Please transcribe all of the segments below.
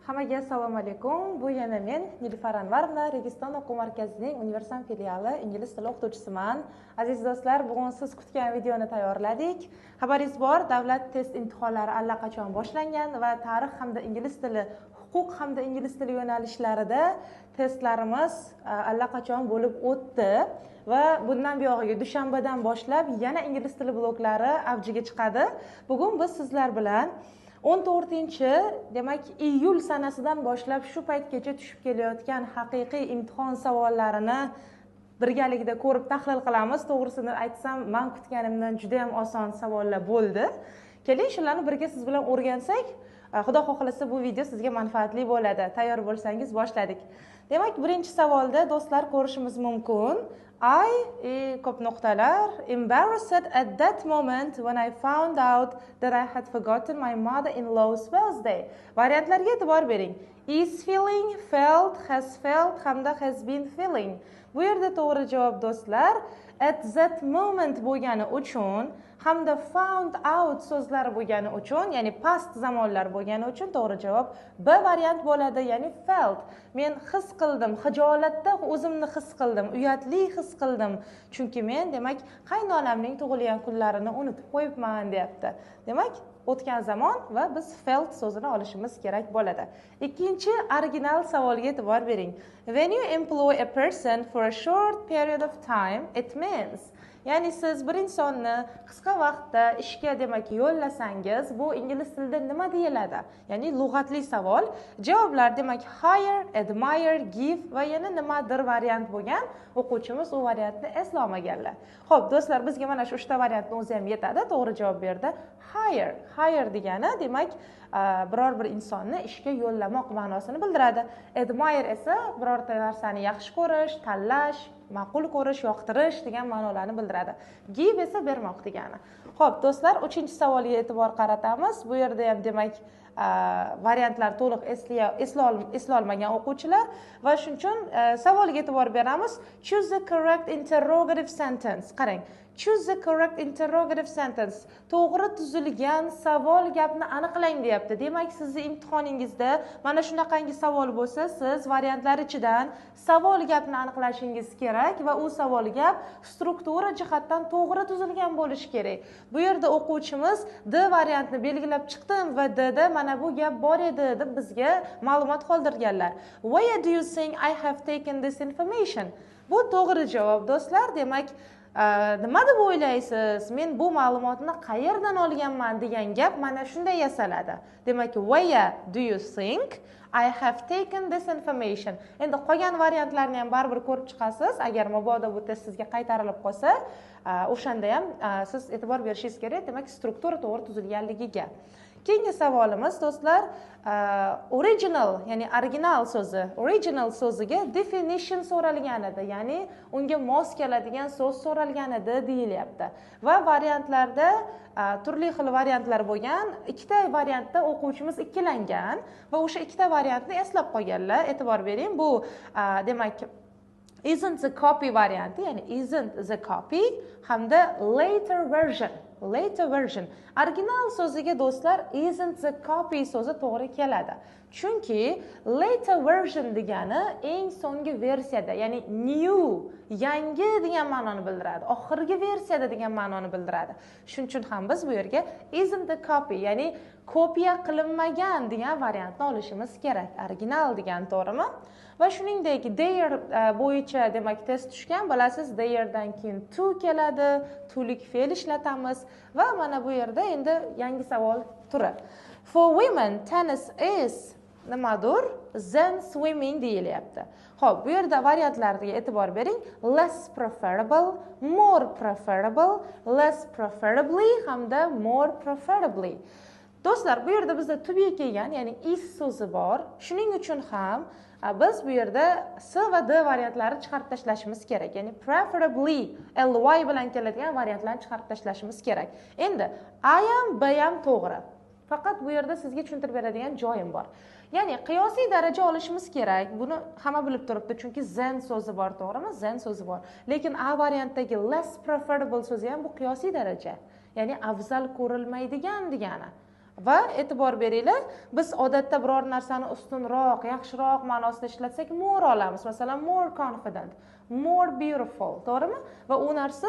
Hammaga assalomu alaykum. Bu yana men, Nilufar Anvarovna, Registon o'quv markazining universal filiali ingliz tili o'qituvchisiman. Aziz do'stlar, bugun siz kutgan videoni tayyorladik. Xabaringiz bor, davlat test imtihonlari allaqachon boshlangan va tarix hamda ingliz tili, huquq hamda ingliz tili yo'nalishlarida testlarimiz allaqachon bo'lib o'tdi va bundan buyog'iga dushanbadan boshlab yana ingliz tili bloklari avjiga chiqadi. Bugun biz sizlar bilan 14, demak, iyul sanasidan boshlab shu paytgacha tushib kelayotgan haqiqiy imtihon savollarini birgalikda ko'rib, tahlil qilamiz. To'g'risini aytsam, man kutganimdan juda ham oson savollar bo'ldi. Keling, shularni birga siz bilan o'rgansak, xudo xohlasa, bu video sizga manfaatli bo'ladi. Tayyor bo'lsangiz, boshladik. Demak, birinchi savolda, do'stlar, ko'rishimiz mumkin: I и ko'p nuqtalar embarrassed at that moment when I found out that I had forgotten my mother-in-law's birthday. Variantlarga e'tibor bering: is feeling, felt, has felt hamda has been feeling. Bu yerda to'g'ri javob, do'stlar, at that moment bo'lgani uchun hamda found out so'zlari bo'lgani uchun, ya'ni past zamonlar bo'lgani uchun to'g'ri javob B variant bo'ladi, ya'ni felt. Men his qildim, hijolatda o'zimni his qildim, uyatli his qildim, chunki men, demak, qaynonamning tug'ilgan kunlarini unutib qo'yibman, deyapti. Demak, o'tgan zamon va biz felt so'zini olishimiz kerak bo'ladi. Ikkinchi original savolga e'tibor bering. When you employ a person for a short period of time, it means. Ya'ni siz bir insonni qisqa vaqtda ishga, demak, yo'llasangiz, bu ingliz tilida nima deyiladi? Ya'ni lug'atli savol. Javoblar, demak, hire, admire, give va yana nimadir variant bo'lgan. O'quvchimiz u variantni eslolmaganlar. Ho'p, do'stlar, bizga mana shu uchta variantni o'zi ham yetadi. To'g'ri javob bu yerda hire. Hire degani, demak, biror bir insonni ishga yo'llamoq ma'nosini bildiradi. Admire esa birorta narsani yaxshi ko'rish, tanlash, ma'qul ko'rish, yoqtirish degan ma'nolarni bildiradi. Give esa bermoq degani. Ho'p, do'stlar, uchinchi savolga e'tibor qaratamiz. Bu yerda ham, demak, variantlar to'liq eslolmagan o'quvchilar va shuning uchun savolga e'tibor beramiz. Choose the correct interrogative sentence. Qarang, choose the correct interrogative sentence, to'g'ri tuzilgan savol gapni aniqlang, deyapti. Demak, sizni imtihoningizda mana shunaqangi savol bo'lsa, siz variantlar ichidan savol gapni aniqlashingiz kerak va u savol gap struktura jihatdan to'g'ri tuzilgan bo'lishi kerak. Bu yerda o'quvchimiz D variantni belgilab chiqdim va D da mana bu gap bor edi, deb bizga ma'lumot qoldirganlar. Where do you think I have taken this information? Bu to'g'ri javob, do'stlar. Demak, nima deb o'ylaysiz, men bu ma'lumotni qayerdan olganman, degan gap mana shunday yasaladi. Demak, where do you think I have taken this information? Endi qolgan variantlarni ham baribir ko'rib chiqasiz. Agar mabodo bu test sizga qaytarilib qolsa, o'shanda ham siz e'tibor berishingiz kerak, demak, struktura to'g'ri tuzilganligiga. Keyingi savolimiz, do'stlar, original, ya'ni original so'zi, original so'ziga definition so'ralgan edi, ya'ni unga mos keladigan so'z so'ralgan edi, deyilyapti. Va variantlarda turli xil variantlar bo'lgan. Ikkita variantda o'quvchimiz ikkilangan va o'sha ikkita variantni eslab qolganlar. E'tibor bering, bu, demak, isn't the copy varianti, ya'ni isn't the copy hamda later version, later version. Original so'ziga, do'stlar, isn't the copy so'zi to'g'ri keladi, chunki later version degani eng so'nggi versiyada, ya'ni new, yangi degan ma'noni bildiradi, oxirgi versiyada degan ma'noni bildiradi. Shuning uchun ham biz bu yerga isn't the copy, ya'ni kopiya qilinmagan degan variantni olishimiz kerak. Original degan, to'g'rimi? Va shuningdek, their bo'yicha, demak, test tushgan. Bilasiz, theirdan keyin to keladi, to'lik fe'l ishlatamiz. Va mana bu yerda endi yangi savol turi: for women, tennis is nimadir than swimming, deyilyapti. Ho'p, bu yerda variantlarga e'tibor bering: less preferable, more preferable, less preferably hamda more preferably. Do'stlar, bu yerda bizda to be kelgan, ya'ni is so'zi bor. Shuning uchun ham biz bu yerda C va D variantlari chiqarib tashlashimiz kerak, ya'ni preferably, ly bilan keladigan variantlarni chiqarib tashlashimiz kerak. Endi A ham, B ham to'g'ri, faqat bu yerda sizga tushuntirib beradigan joyim bor, ya'ni qiyosiy daraja olishimiz kerak. Buni hamma bilib turibdi, chunki than so'zi bor, to'g'rimi? Than so'zi bor, lekin A variantdagi less preferable so'zi ham bu qiyosiy daraja, ya'ni afzal ko'rilmaydigan degani. Va e'tibor beringlar, biz odatda biror narsani ustunroq, yaxshiroq ma'nosida ishlatsak, more olamiz. Masalan, more confident, more beautiful, to'g'rimi? Va u narsa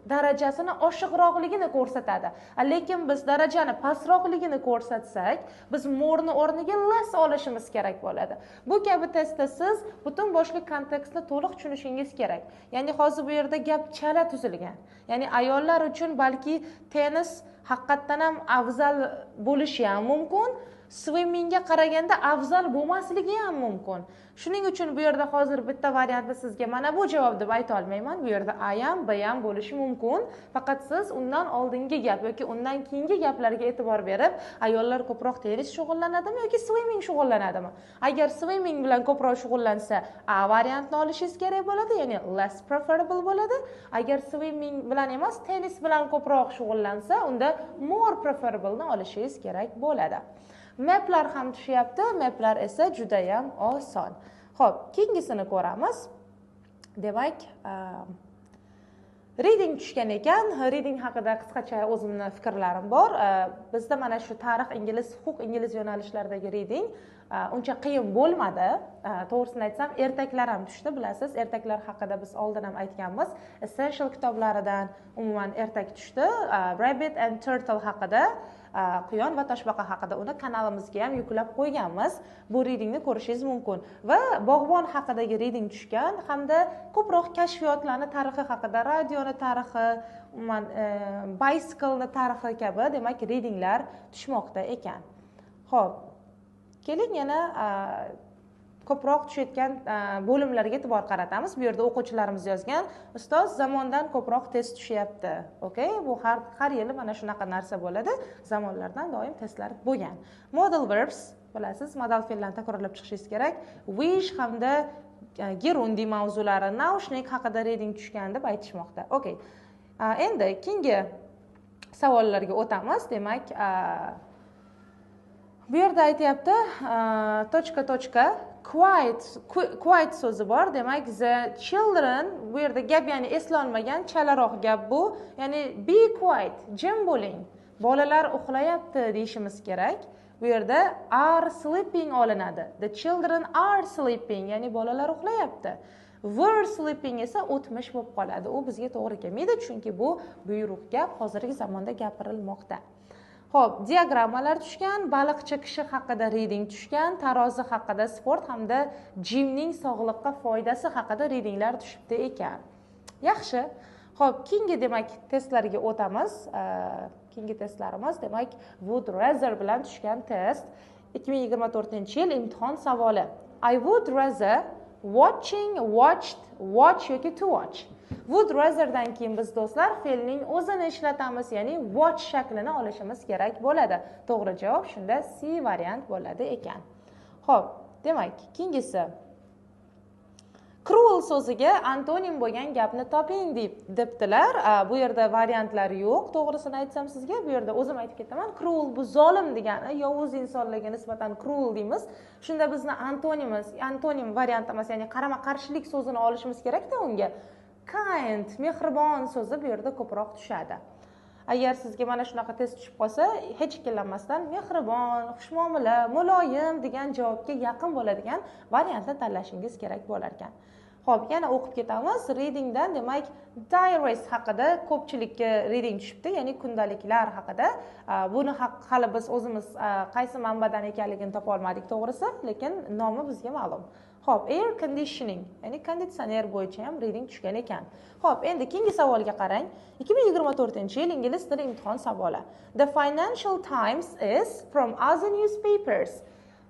darajasini oshiqroqligini ko'rsatadi. Lekin biz darajani pastroqligini ko'rsatsak, biz more'ni o'rniga less olishimiz kerak bo'ladi. Bu kabi testda siz butun boshli kontekstni to'liq tushunishingiz kerak. Ya'ni hozir bu yerda gap chala tuzilgan. Ya'ni ayollar uchun balki tennis haqiqatdan ham afzal bo'lishi ham mumkin, swimmingga qaraganda afzal bo'lmasligi ham mumkin. Shuning uchun bu yerda hozir bitta variantni sizga mana bu javob deb ayta olmayman. Bu yerda A ham, B ham bo'lishi mumkin. Faqat siz undan oldingi gap yoki undan keyingi gaplarga e'tibor berib, ayollar ko'proq tennis shug'ullanadimi yoki swimming shug'ullanadimi? Agar swimming bilan ko'proq shug'ullansa, A variantni olishingiz kerak bo'ladi, ya'ni less preferable bo'ladi. Agar swimming bilan emas, tennis bilan ko'proq shug'ullansa, unda more preferable'ni olishingiz kerak bo'ladi. Maplar ham tushyapti, maplar esa juda ham oson. Xo'p, keyingisini ko'ramiz. Demak, reading tushgan ekan. Reading haqida qisqacha o'zimni fikrlarim bor. Bizda mana shu tarix, ingliz, huquq, ingliz yo'nalishlaridagi reading uncha qiyin bo'lmadi. To'g'risini aytsam, ertaklar ham tushdi, bilasiz. Ertaklar haqida biz oldin ham aytganmiz. Essential kitoblaridan umuman ertak tushdi. Rabbit and Turtle haqida, quyon va toshbaqa haqida, uni kanalimizga ham yuklab qo'yganmiz. Bu readingni ko'rishingiz mumkin. Va bog'bon haqidagi reading tushgan hamda ko'proq kashfiyotlarni tarixi haqida, radioni tarixi, umuman bicycle'ni tarixi kabi, demak, readinglar tushmoqda ekan. Xo'p, keling yana ko'proq tushayotgan bo'limlarga e'tibor qaratamiz. Bu yerda o'quvchilarimiz yozgan: ustoz, zamondan ko'proq test tushyapti. Okay, bu har yili mana shunaqa narsa bo'ladi. Zamonlardan doim testlar bo'lgan. Modal verbs, bilasiz, modal fe'llarni takrorlab chiqishingiz kerak. Wish hamda gerundi mavzulari, naushnik haqida reading tushgan deb aytishmoqda. Okay. Endi keyingi savollarga o'tamiz. Demak, bu yerda aytyapti, точка точка quiet, quiet so'zi bor. Demak, the children, bu yerda gap ya'ni eslonmagan, chalaroq gap bu. Ya'ni be quiet, jim bo'ling. Bolalar uxlayapti deyishimiz kerak. Bu yerda are sleeping olinadi. The children are sleeping, ya'ni bolalar uxlayapti. Were sleeping esa o'tmish bo'lib qoladi. U bizga to'g'ri kelmaydi, chunki bu buyruq gap hozirgi zamonda gapirilmoqda. Xo'p, diagrammalar tushgan, baliqchi kishi haqida reading tushgan, tarozi haqida, sport hamda gymning sog'liqqa foydasi haqida readinglar tushibdi ekan. Yaxshi. Xo'p, keyingi demak testlarga o'tamiz. Keyingi testlarimiz demak would rather bilan tushgan test. 2024-yil imtihon savoli. I would rather watching, watched, watch yoki to watch. Would ratherdan keyin biz do'stlar fe'lning o'zini ishlatamiz, ya'ni watch shaklini olishimiz kerak bo'ladi. To'g'ri javob shunda C variant bo'ladi ekan. Xo'p, demak, keyingisi. Cruel so'ziga antonim bo'lgan gapni toping debdilar. Bu yerda variantlar yo'q, to'g'risini aytsam sizga, bu yerda o'zim aytib ketaman. Cruel bu zolim degani, yovuz insonlarga nisbatan cruel deymiz. Shunda bizni antonimiz, antonim variant emas, ya'ni qarama-qarshilik so'zini olishimiz kerak-da unga. Kind, mehribon so'zi bu yerda ko'proq tushadi. Agar sizga mana shunaqa test tushib qolsa, hech ikkilanmasdan mehribon, xushmuomala, muloyim degan javobga yaqin bo'ladigan variantni tanlashingiz kerak bo'lar ekan. Xo'p, yana o'qib ketamiz. Readingdan demak diaries haqida ko'pchilikka reading tushibdi, ya'ni kundaliklar haqida. Buni hali biz o'zimiz qaysi manbadan ekanligini topa olmadik to'g'risi, lekin nomi bizga ma'lum. Xo'p, air conditioning, ya'ni konditsioner bo'yicha ham reading tushgan ekan. Xo'p, endi keyingi savolga qarang. 2024-yil ingliz tili imtihon savoli. The Financial Times is from other newspapers.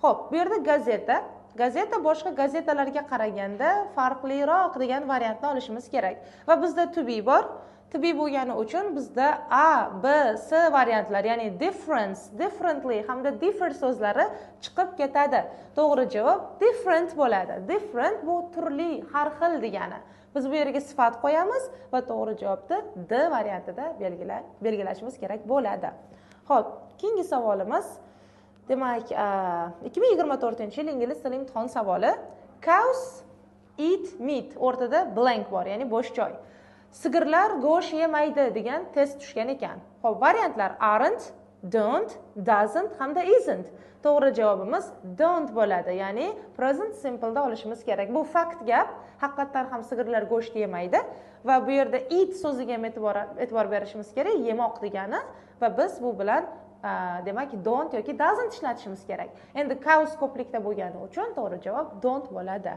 Xo'p, bu yerda gazeta, gazeta boshqa gazetalarga qaraganda farqliroq degan variantni olishimiz kerak. Va bizda to be bor. To be bo'lgani uchun bizda A, B, C variantlar, ya'ni difference, differently hamda differ so'zlari chiqib ketadi. To'g'ri javob different bo'ladi. Different bu turli, har xil degani. Biz bu yerga sifat qo'yamiz va to'g'ri javobni D variantida belgilashimiz kerak bo'ladi. Xo'p, keyingi savolimiz. Demak, 2024-yil ingliz tili imtihon savoli. Cows eat meat. O'rtada blank bor, ya'ni bo'sh joy. Sigirlar go'sht yemaydi degan test tushgan ekan. Xo'p, variantlar aren't, Don't, doesn't hamda isn't. To'g'ri javobimiz don't bo'ladi, ya'ni present simpleda olishimiz kerak. Bu fakt gap, haqiqatdan ham sigirlar go'sht yemaydi va bu yerda eat so'ziga ham e'tibor berishimiz kerak, yemoq degani, va biz bu bilan demak don't yoki doesn't ishlatishimiz kerak. Endi cows ko'plikda bo'lgani uchun to'g'ri javob don't bo'ladi.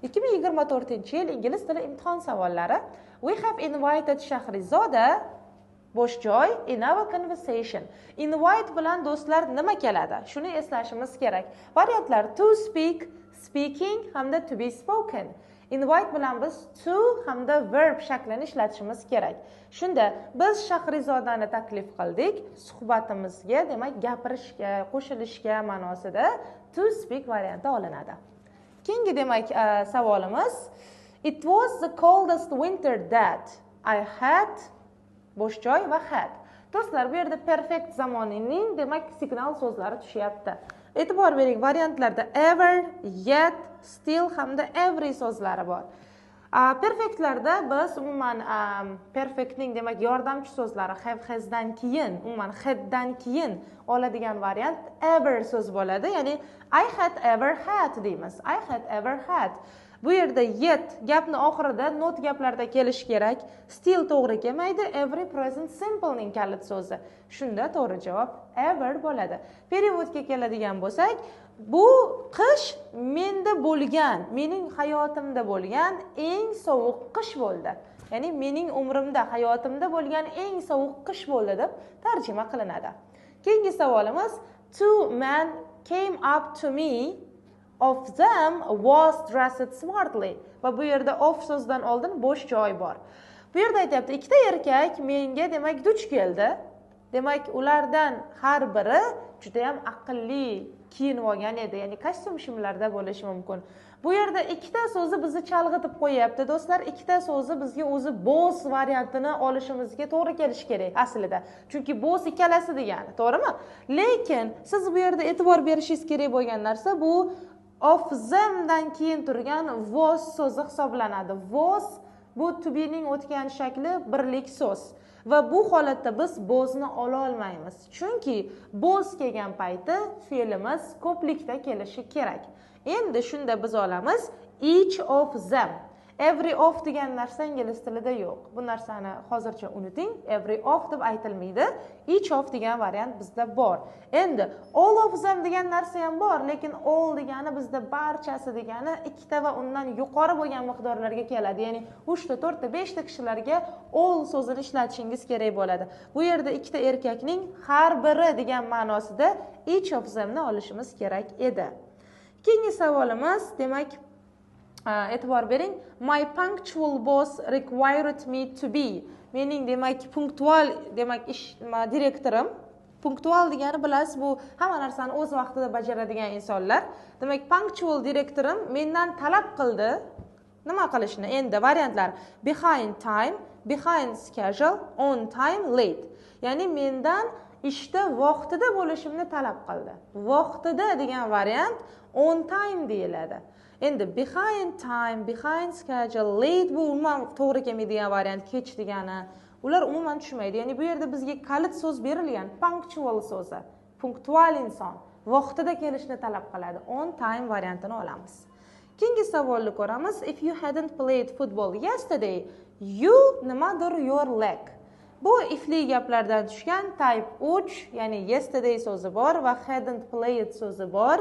2024-yil ingliz tili imtihon savollari. We have invited Shahrizoda bo'sh joy in our conversation. Invite bilan do'stlar nima keladi? Shuni eslashimiz kerak. Variantlar to speak, speaking hamda to be spoken. Invite bilan biz to hamda verb shaklini ishlatishimiz kerak. Shunda biz Shahrizodani taklif qildik suhbatimizga, demak gapirishga, qo'shilishga ma'nosida to speak varianti olinadi. Keyingi demak savolimiz, it was the coldest winter that I had bo'sh joy va had. Do'stlar, bu yerda perfect zamonining demak signal so'zlari tushyapti. E'tibor bering, variantlarda ever, yet, still hamda every so'zlari bor. Perfektlarda biz umuman perfectning demak yordamchi so'zlari have, hasdan keyin, umuman haddan keyin oladigan variant ever so'z bo'ladi. Ya'ni I had ever had deymiz. I had ever had. Bu yerda yet gapni oxirida not gaplarda kelishi kerak. Still to'g'ri kelmaydi. Every present simple ning kalit so'zi. Shunda to'g'ri javob ever bo'ladi. Perevodga keladigan bo'lsak, bu qish menda bo'lgan, mening hayotimda bo'lgan eng sovuq qish bo'ldi. Ya'ni mening umrimda, hayotimda bo'lgan eng sovuq qish bo'ldi deb tarjima qilinadi. Keyingi savolimiz, two men came up to me, of them was dressed smartly. Va bu yerda of so'zidan oldin bo'sh joy bor. Bu yerda aytyapti, ikkita erkak menga demak duch keldi. Demak, ulardan har biri juda ham aqlli kiyinib olgan edi, ya'ni kostyum shimlarda bo'lishi mumkin. Bu yerda ikkita so'zi bizni chalg'itib qo'yapti do'stlar. Ikkita so'zi bizga o'zi both variantini olishimizga to'g'ri kelishi kerak aslida. Chunki both ikkalasi degani, to'g'rimi? Lekin siz bu yerda e'tibor berishingiz kerak bo'lgan narsa bu of them dan keyin turgan was so'zi hisoblanadi. Was bu to be ning o'tgan shakli birlik so'z. Va bu holatda biz bothni ola olmaymiz. Chunki both kelgan payti fe'limiz ko'plikda kelishi kerak. Endi shunda biz olamiz each of them. Every of degan narsa ingliz tilida yo'q. Bu narsani hozircha unuting. Every of deb aytilmaydi. Each of degan variant bizda bor. Endi all of them degan narsa ham bor, lekin all degani bizda barchasi degani ikkita va undan yuqori bo'lgan miqdorlarga keladi. Ya'ni 3 ta, 4 ta, 5 ta kishilarga all so'zini ishlatishingiz kerak bo'ladi. Bu yerda ikkita erkakning har biri degan ma'nosida each of them ni olishimiz kerak edi. Keyingi savolimiz, demak, e'tibor bering. My punctual boss required me to be. Mening demak punktual demak ish direktorim. Punktual degani bilasiz, bu hamma narsani o'z vaqtida bajaradigan insonlar. Demak, punctual direktorim mendan talab qildi nima qilishni. Endi variantlar behind time, behind schedule, on time, late. Ya'ni mendan ishda vaqtida bo'lishimni talab qildi. Vaqtida degan variant on time deyiladi. Endi behind time, behind schedule, late bu umuman to'g'ri kelmaydigan variant, kech degani. Ular umuman tushmaydi. Ya'ni bu yerda bizga kalit so'z berilgan, punctual so'zi. Punktual inson vaqtida kelishni talab qiladi. On time variantini olamiz. Keyingi savolni ko'ramiz. If you hadn't played football yesterday, you nimadir your leg. Bu ifli gaplardan tushgan type 3, ya'ni yesterday so'zi bor va hadn't played so'zi bor.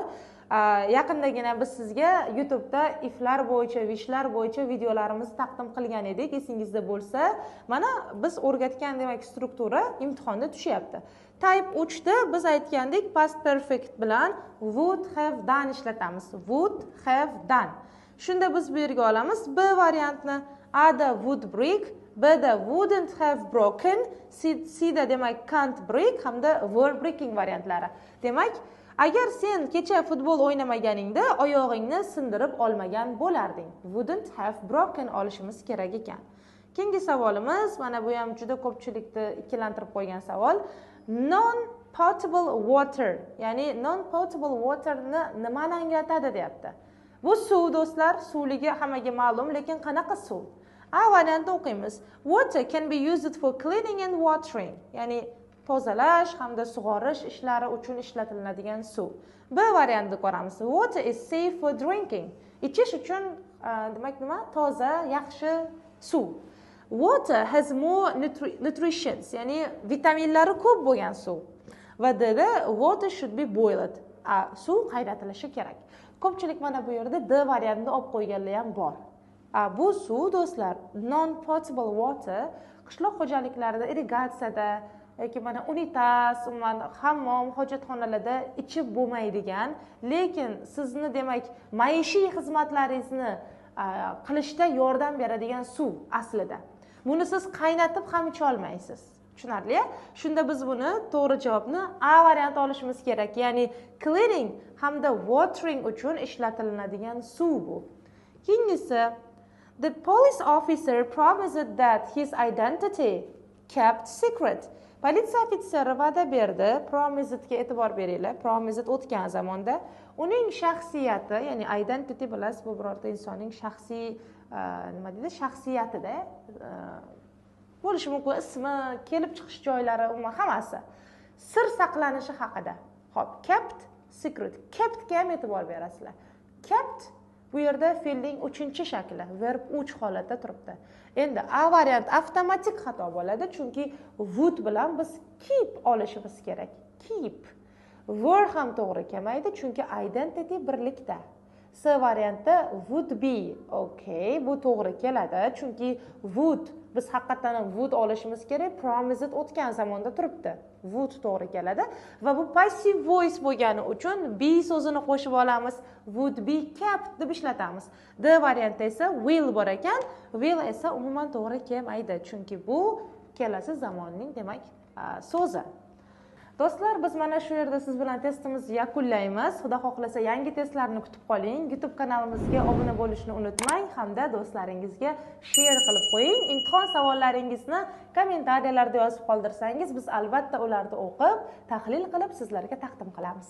Yaqindagina biz sizga YouTube'da iflar bo'yicha, wishlar bo'yicha videolarimizni taqdim qilgan edik. Esingizda bo'lsa, mana biz o'rgatgan demak struktura imtihonda tushyapti. Type 3 da biz aytgandik past perfect bilan would have done ishlatamiz. Would have done. Shunda biz bu yerga olamiz B variantni. A da would break, B da wouldn't have broken, C da demak can't break hamda were breaking variantlari. Demak, agar sen kecha futbol o'ynamaganingda oyog'ingni sindirib olmagan bo'larding. Wouldn't have broken olishimiz kerak ekan. Keyingi savolimiz, mana bu ham juda ko'pchilikni ikkilantirib qo'ygan savol. Non-potable water, ya'ni non-potable waterni nimani anglatadi deyapti. Bu suv do'stlar, suvligi hammaga ma'lum, lekin qanaqa suv? A variantni o'qiymiz. Water can be used for cleaning and watering. Ya'ni Tozalash hamda sug'orish ishlari uchun ishlatiladigan suv. B variantini ko'ramiz. Water is safe for drinking. Ichish uchun demak nima? Toza, yaxshi suv. Water has more nutrients, ya'ni vitaminlari ko'p bo'lgan suv. Va D da water should be boiled. Suv qaynatilishi kerak. Ko'pchilik mana bu yerda D variantini olib qo'yganlar ham bor. Bu suv do'stlar non-potable water, qishloq xo'jaliklarida, irrigatsiyada yoki mana unitaz, umuman hammom, hojatxonalarda ichib bo'lmaydigan, lekin sizni demak maishiy xizmatlaringizni qilishda yordam beradigan suv aslida. Buni siz qaynatib ham icha olmaysiz. Tushunarli? Shunda biz buni to'g'ri javobni A varianti olishimiz kerak. Ya'ni cleaning hamda watering uchun ishlatiladigan suv bu. Keyingisi, the police officer promised that his identity kept secret. Politsiya ofitseri va'da berdi. Promisedga e'tibor beringlar. Promised o'tgan zamonda. Uning shaxsiyati, ya'ni identity bilasiz, bu birorta insonning shaxsiy nima deydi, shaxsiyatida bo'lishi mumkin, ismi, kelib chiqish joylari, umuman hammasi sir saqlanishi haqida. Xo'p, kept secret. Keptga ham e'tibor berasizlar. Kept bu yerda fe'lning 3-shakli, verb 3 holatda turibdi. Endi A variant avtomatik xato bo'ladi, chunki would bilan biz keep olishimiz kerak. Keep. Were ham to'g'ri kelmaydi, chunki identity birlikda. C variantda would be. Okay, bu to'g'ri keladi, chunki would biz haqiqatan ham would olishimiz kerak, promised o'tgan zamonda turibdi. Would to'g'ri keladi va bu passive voice bo'lgani uchun be so'zini qo'shib olamiz. Would be kept deb ishlatamiz. D variantda esa will bor ekan. Will esa umuman to'g'ri kelmaydi, chunki bu kelasi zamonning demak so'zi. Do'stlar, biz mana shu yerda siz bilan testimizni yakunlaymiz. Xudo xohlasa yangi testlarni kutib qoling. YouTube kanalimizga obuna bo'lishni unutmang hamda do'stlaringizga share qilib qo'ying. Imtihon savollaringizni kommentariyalarda yozib qoldirsangiz, biz albatta ularni o'qib, tahlil qilib sizlarga taqdim qilamiz.